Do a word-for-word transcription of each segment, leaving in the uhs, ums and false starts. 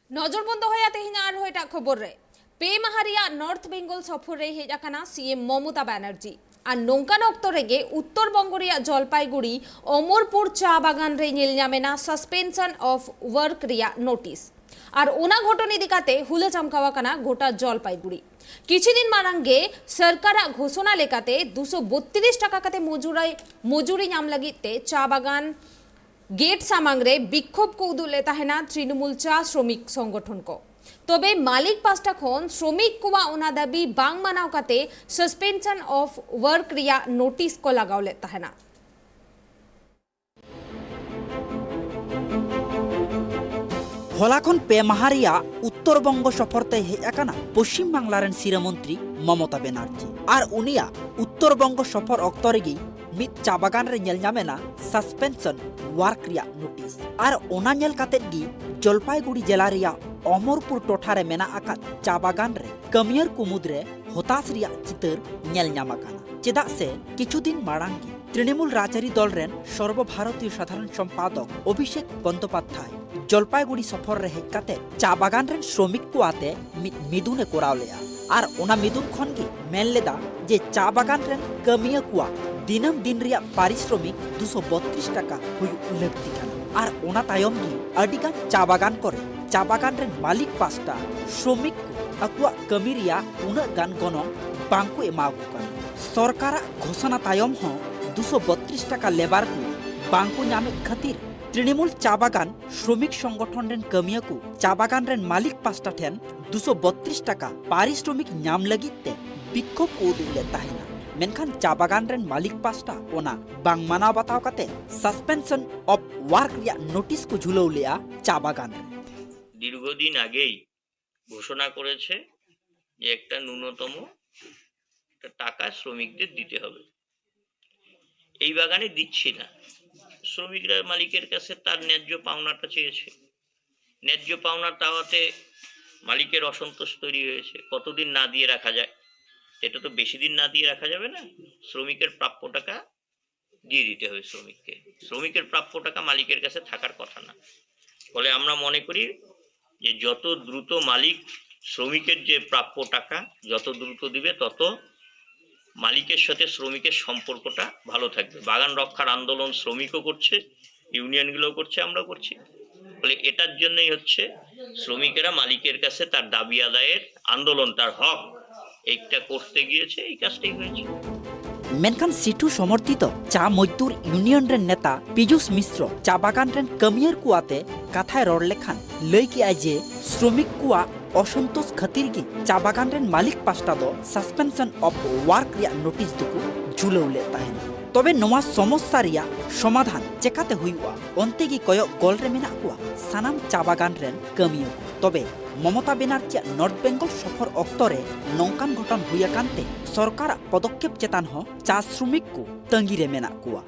ᱱᱚᱡᱚᱨ ᱵᱚᱱ ᱫᱚᱦᱚᱭᱟ ᱛᱮᱦᱮᱧᱟᱜ ᱟᱨᱦᱚᱸ ᱮᱴᱟᱜ ᱠᱷᱚᱵᱚᱨ ᱨᱮ᱾ ᱯᱮ ᱢᱟᱦᱟ ᱨᱮᱭᱟᱜ ᱱᱚᱨᱛᱷ ᱵᱮᱝᱜᱚᱞ ᱥᱚᱯᱷᱚᱨ ᱨᱮ ᱦᱮᱡ ᱟᱠᱟᱱᱟ ᱥᱤ ᱮᱢ ᱢᱚᱢᱚᱛᱟ ᱵᱟᱱᱟᱨᱡᱤ᱾ ᱟᱨ ᱱᱚᱝᱠᱟᱱ ᱚᱠᱛᱚ ᱨᱮᱜᱮ ᱩᱛᱛᱚᱨ ᱵᱚᱝᱜᱚ ᱨᱮᱭᱟᱜ ᱡᱚᱞᱯᱟᱭᱜᱩᱲᱤ ᱚᱢᱚᱨᱯᱩᱨ ᱪᱟ ᱵᱟᱜᱟᱱ ᱨᱮ ᱧᱮᱞ ᱧᱟᱢ ᱮᱱᱟ suspension of work ᱨᱮᱭᱟᱜ ᱱᱳᱴᱤᱥ᱾ ᱟᱨ ᱚᱱᱟ ᱜᱷᱚᱴᱚᱱ ᱤᱫᱤ ᱠᱟᱛᱮ ᱦᱩᱞᱟᱹ ᱪᱟᱢᱠᱟᱣ ᱟᱠᱟᱱᱟ ᱜᱚᱴᱟ ᱡᱚᱞᱯᱟᱭᱜᱩᱲᱤ᱾ ᱠᱤᱪᱷᱩ ᱫᱤᱱ ᱢᱟᱲᱟᱝ ᱜᱮ ᱥᱚᱨᱠᱟᱨᱟᱜ ᱜᱷᱳᱥᱚᱱᱟ ᱞᱮᱠᱟᱛᱮ ᱫᱩᱥᱚ ᱵᱚᱛᱛᱨᱤᱥ ᱴᱟᱠᱟ ᱠᱟᱛᱮ ᱢᱚᱡᱩᱨᱟᱭ ᱢᱚᱡᱩᱨᱤ ᱧᱟᱢ ᱞᱟᱹᱜᱤᱫ ᱛᱮ ᱪᱟ ᱵᱟᱜᱟᱱ ᱜᱮᱴ ᱥᱟᱢᱟᱝ ᱨᱮ ᱵᱤᱠᱠᱷᱳᱵ ᱠᱚ ᱩᱫᱩᱜ ᱞᱮᱫ ᱛᱟᱦᱮᱱᱟ ᱛᱨᱤᱱᱢᱩᱞ ᱪᱟ ᱥᱨᱚᱢᱤᱠ ᱥᱚᱝᱜᱚᱴᱷᱚᱱ ᱠᱚ᱾ ᱛᱚᱵᱮ ᱢᱟᱹᱞᱤᱠ ᱯᱟᱥᱴᱟ ᱠᱷᱚᱱ ᱥᱨᱚᱢᱤᱠ ᱠᱚᱣᱟᱜ ᱚᱱᱟ ᱫᱟᱹᱵᱤ ᱵᱟᱝ ᱢᱟᱱᱟᱣ ᱠᱟᱛᱮ suspension of work ᱨᱮᱭᱟᱜ ᱱᱳᱴᱤᱥ ᱠᱚ ᱞᱟᱜᱟᱣ ᱞᱮᱫ ᱛᱟᱦᱮᱱᱟ᱾ ᱦᱚᱞᱟ ᱠᱷᱚᱱ ᱯᱮ ᱢᱟᱦᱟ ᱨᱮᱭᱟᱜ ᱩᱛᱛᱚᱨ ᱵᱚᱝᱜᱚ ᱥᱚᱯᱷᱚᱨ ᱛᱮ ᱦᱮᱡ ᱟᱠᱟᱱᱟ ᱯᱚᱥᱪᱤᱢ ᱵᱟᱝᱞᱟ ᱨᱮᱱ ᱥᱤᱨᱟᱹ ᱢᱚᱱᱛᱨᱤ ᱢᱚᱢᱚᱛᱟ ᱵᱮᱱᱟᱨᱡᱤ᱾ ᱟᱨ ᱩᱱᱤᱭᱟᱜ ᱩᱛᱛᱚᱨ ᱵᱚᱝᱜᱚ ᱥᱚᱯᱷᱚᱨ ᱚᱠᱛᱚ ᱨᱮᱜᱮ ᱢᱤᱫ ᱪᱟ ᱵᱟᱜᱟᱱ ᱨᱮ ᱧᱮᱞ ᱧᱟᱢ ᱮᱱᱟ suspension work ᱨᱮᱭᱟᱜ ᱱᱳᱴᱤᱥ᱾ ᱟᱨ ᱚᱱᱟ ᱧᱮᱞ ᱠᱟᱛᱮᱫ ᱜᱮ ᱡᱚᱞᱯᱟᱭᱜᱩᱲᱤ ᱡᱮᱞᱟ ᱨᱮᱭᱟᱜ ᱚᱢᱚᱨᱯᱩᱨ ᱴᱚᱴᱷᱟ ᱨᱮ ᱢᱮᱱᱟᱜ ᱟᱠᱟᱫ ᱪᱟ ᱵᱟᱜᱟᱱ ᱨᱮ ᱠᱟᱹᱢᱤᱭᱟᱹᱨ ᱠᱚ ᱢᱩᱫᱽᱨᱮ ᱦᱚᱛᱟᱥ ᱨᱮᱭᱟᱜ ᱪᱤᱛᱟᱹᱨ ᱧᱮᱞ ᱧᱟᱢ ᱟᱠᱟᱱᱟ᱾ ᱪᱮᱫᱟᱜ ᱥᱮ ᱠᱤᱪᱷᱩ ᱫᱤᱱ ᱢᱟᱲᱟᱝ ᱜᱮ ᱛᱨᱤᱱᱢᱩᱞ ᱨᱟᱡᱽᱟᱹᱨᱤ ᱫᱚᱞ ᱨᱮᱱ ᱥᱚᱨᱵᱚ ᱵᱷᱟᱨᱚᱛᱤᱭᱚ ᱥᱟᱫᱷᱟᱨᱚᱱ ᱥᱚᱢᱯᱟᱫᱚᱠ ᱚᱵᱷᱤᱥᱮᱠ ᱵᱚᱱᱫᱳᱯᱟᱫᱽᱫᱷᱟᱭ ᱡᱚᱞᱯᱟᱭᱜᱩᱲᱤ ᱥᱚᱯᱷᱚᱨ ᱨᱮ ᱦᱮᱡ ᱠᱟᱛᱮ ᱪᱟ ᱵᱟᱜᱟᱱ ᱨᱮᱱ ᱥᱨᱚᱢᱤᱠ ᱠᱚ ᱟᱛᱮ ᱢᱤᱫ ᱢᱤᱫᱩᱱ ᱮ ᱠᱚᱨᱟᱣ ᱞᱮᱫᱼᱟ᱾ ᱟᱨ ᱚᱱᱟ ᱢᱤᱫᱩᱱ ᱠᱷᱚᱱ ᱜᱮ ᱢᱮᱱ ᱞᱮᱫᱟ ᱡᱮ ᱪᱟ ᱵᱟᱜᱟᱱ ᱨᱮᱱ ᱠᱟᱹᱢᱤᱭᱟᱹ ᱠᱚᱣᱟᱜ ᱫᱤᱱᱟᱹᱢ ᱫᱤᱱ ᱨᱮᱭᱟᱜ ᱯᱟᱨᱤᱥᱨᱚᱢᱤᱠ ᱫᱩᱥᱚ ᱵᱚᱛᱛᱨᱤᱥ ᱴᱟᱠᱟ ᱦᱩᱭᱩᱜ ᱞᱟᱹᱠᱛᱤ ᱠᱟᱱᱟ᱾ ᱟᱨ ᱚᱱᱟ ᱛᱟᱭᱚᱢ ᱜᱮ ᱟᱹᱰᱤ ᱜᱟᱱ ᱪᱟ ᱵᱟᱜᱟᱱ ᱠᱚᱨᱮ ᱪᱟ ᱵᱟᱜᱟᱱ ᱨᱮᱱ ᱢᱟᱹᱞᱤᱠ ᱯᱟᱥᱴᱟ ᱥᱨᱚᱢᱤᱠ ᱠᱚ ᱟᱠᱚᱣᱟᱜ ᱠᱟᱹᱢᱤ ᱨᱮᱭᱟᱜ ᱩᱱᱟᱹᱜ ᱜᱟᱱ ᱜᱚᱱᱚᱝ ᱵᱟᱝ ᱠᱚ ᱮᱢᱟ ᱠᱚ ᱠᱟᱱᱟ᱾ ᱥᱚᱨᱠᱟᱨᱟᱜ ᱜᱷᱳᱥᱚᱱᱟ ᱛᱟᱭᱚᱢ ᱦᱚᱸ ᱫᱩᱥᱚ ᱵᱚᱛᱛᱨᱤᱥ ᱴᱟᱠᱟ ᱞᱮᱵᱟᱨ ᱠᱚ ᱵᱟᱝ ᱠᱚ ᱧᱟᱢᱮᱫ ᱠᱷᱟᱹᱛᱤᱨ ᱛᱨᱤᱱᱢᱩᱞ ᱪᱟ ᱵᱟᱜᱟᱱ ᱥᱨᱚᱢᱤᱠ ᱥᱚᱝᱜᱚᱴᱷᱚᱱ ᱨᱮᱱ ᱠᱟᱹᱢᱤᱭᱟᱹ ᱠᱚ ᱪᱟ ᱵᱟᱜᱟᱱ ᱨᱮᱱ ᱢᱟᱹᱞᱤᱠ ᱯᱟᱥᱴᱟ ᱴᱷᱮᱱ ᱫᱩᱥᱚ ᱵᱚᱛᱛᱨᱤᱥ ᱴᱟᱠᱟ ᱯᱟᱨᱤᱥᱨᱚᱢᱤᱠ ᱧᱟᱢ ᱞᱟᱹᱜᱤᱫ ᱛᱮ ᱵᱤᱠᱠᱷᱳᱵ ᱠᱚ ᱩᱫᱩᱜ ᱞᱮᱫ ᱛᱟᱦᱮᱱᱟ᱾ ᱢᱮᱱᱠᱷᱟᱱ ᱪᱟ ᱵᱟᱜᱟᱱ ᱨᱮᱱ ᱢᱟᱹᱞᱤᱠ ᱯᱟᱥᱴᱟ ᱚᱱᱟ ᱵᱟᱝ ᱢᱟᱱᱟᱣ ᱵᱟᱛᱟᱣ ᱠᱟᱛᱮ suspension of work ᱨᱮᱭᱟᱜ ᱱᱳᱴᱤᱥ ᱠᱚ ᱡᱷᱩᱞᱟᱹᱣ ᱞᱮᱫᱼᱟ ᱪᱟ ᱵᱟᱜᱟᱱ ᱨᱮ᱾ দীর্ঘদিন আগেই ঘোষণা করেছে যে একটা ন্যূনতম একটা টাকা শ্রমিকদের দিতে হবে। এই বাগানে দিচ্ছে না, শ্রমিকরা মালিকের কাছে তার ন্যায্য পাওনাটা চেয়েছে। ন্যায্য পাওনা চাওয়াতে মালিকের অসন্তোষ তৈরি হয়েছে। কতদিন না দিয়ে রাখা যায়, এটা তো বেশি দিন না দিয়ে রাখা যাবে না। শ্রমিকের প্রাপ্য টাকা দিয়ে দিতে হবে শ্রমিককে। শ্রমিকের প্রাপ্য টাকা মালিকের কাছে থাকার কথা না। ফলে আমরা মনে করি যে যত দ্রুত মালিক শ্রমিকের যে প্রাপ্য টাকা যত দ্রুত দিবে, তত মালিকের সাথে শ্রমিকের সম্পর্কটা ভালো থাকবে। বাগান রক্ষার আন্দোলন শ্রমিকও করছে, ইউনিয়নগুলো করছে, আমরা করছি। ফলে এটার জন্যই হচ্ছে শ্রমিকেরা মালিকের কাছে তার দাবি আদায়ের আন্দোলন, তার হক, এইটা করতে গিয়েছে, এই কাজটাই হয়েছে। ᱢᱮᱱᱠᱷᱟᱱ ᱥᱤᱴᱷᱩ ᱥᱚᱢᱚᱨᱛᱷᱤᱛ ᱪᱟ ᱢᱚᱡᱽᱫᱩᱨ ᱤᱭᱩᱱᱤᱭᱚᱱ ᱨᱮᱱ ᱱᱮᱛᱟ ᱯᱤᱡᱩᱥ ᱢᱤᱥᱨᱚ ᱪᱟ ᱵᱟᱜᱟᱱ ᱨᱮᱱ ᱠᱟᱹᱢᱤᱭᱟᱹᱨ ᱠᱚ ᱟᱛᱮ ᱠᱟᱛᱷᱟᱭ ᱨᱚᱲ ᱞᱮᱠᱷᱟᱱ ᱞᱟᱹᱭ ᱠᱮᱜᱼᱟᱭ ᱡᱮ ᱥᱨᱚᱢᱤᱠ ᱠᱚᱣᱟᱜ ᱚᱥᱚᱱᱛᱳᱥ ᱠᱷᱟᱹᱛᱤᱨ ᱜᱮ ᱪᱟ ᱵᱟᱜᱟᱱ ᱨᱮᱱ ᱢᱟᱹᱞᱤᱠ ᱯᱟᱥᱴᱟ ᱫᱚ suspension of work ᱨᱮᱭᱟᱜ ᱱᱳᱴᱤᱥ ᱫᱚᱠᱚ ᱡᱷᱩᱞᱟᱹᱣ ᱞᱮᱫ ᱛᱟᱦᱮᱱᱟ᱾ ᱛᱚᱵᱮ ᱱᱚᱣᱟ ᱥᱚᱢᱚᱥᱥᱟ ᱨᱮᱭᱟᱜ ᱥᱚᱢᱟᱫᱷᱟᱱ ᱪᱮᱠᱟᱛᱮ ᱦᱩᱭᱩᱜᱼᱟ, ᱚᱱᱛᱮ ᱜᱮ ᱠᱚᱭᱚᱜ ᱜᱚᱞ ᱨᱮ ᱢᱮᱱᱟᱜ ᱠᱚᱣᱟ ᱥᱟᱱᱟᱢ ᱪᱟ ᱵᱟᱜᱟᱱ ᱨᱮᱱ ᱠᱟᱹᱢᱤᱭᱟᱹ ᱠᱚ᱾ ᱛᱚᱵᱮ ᱢᱚᱢᱚᱛᱟ ᱵᱮᱱᱟᱨᱡᱤᱭᱟᱜ ᱱᱚᱨᱛᱷ ᱵᱮᱝᱜᱚᱞ ᱥᱚᱯᱷᱚᱨ ᱚᱠᱛᱚ ᱨᱮ ᱱᱚᱝᱠᱟᱱ ᱜᱷᱚᱴᱚᱱ ᱦᱩᱭ ᱟᱠᱟᱱ ᱛᱮ ᱥᱚᱨᱠᱟᱨᱟᱜ ᱯᱚᱫᱚᱠᱷᱮᱯ ᱪᱮᱛᱟᱱ ᱦᱚᱸ ᱪᱟ ᱥᱨᱚᱢᱤᱠ ᱠᱚ ᱛᱟᱺᱜᱤ ᱨᱮ ᱢᱮᱱᱟᱜ ᱠᱚᱣᱟ᱾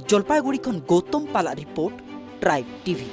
ᱡᱚᱞᱯᱟᱭᱜᱩᱲᱤ ᱠᱷᱚᱱ ᱜᱳᱛᱚᱢ ᱯᱟᱞᱟᱜ ᱨᱤᱯᱳᱨᱴ, ᱴᱨᱟᱭᱤᱵᱽ ᱴᱤᱵᱷᱤ᱾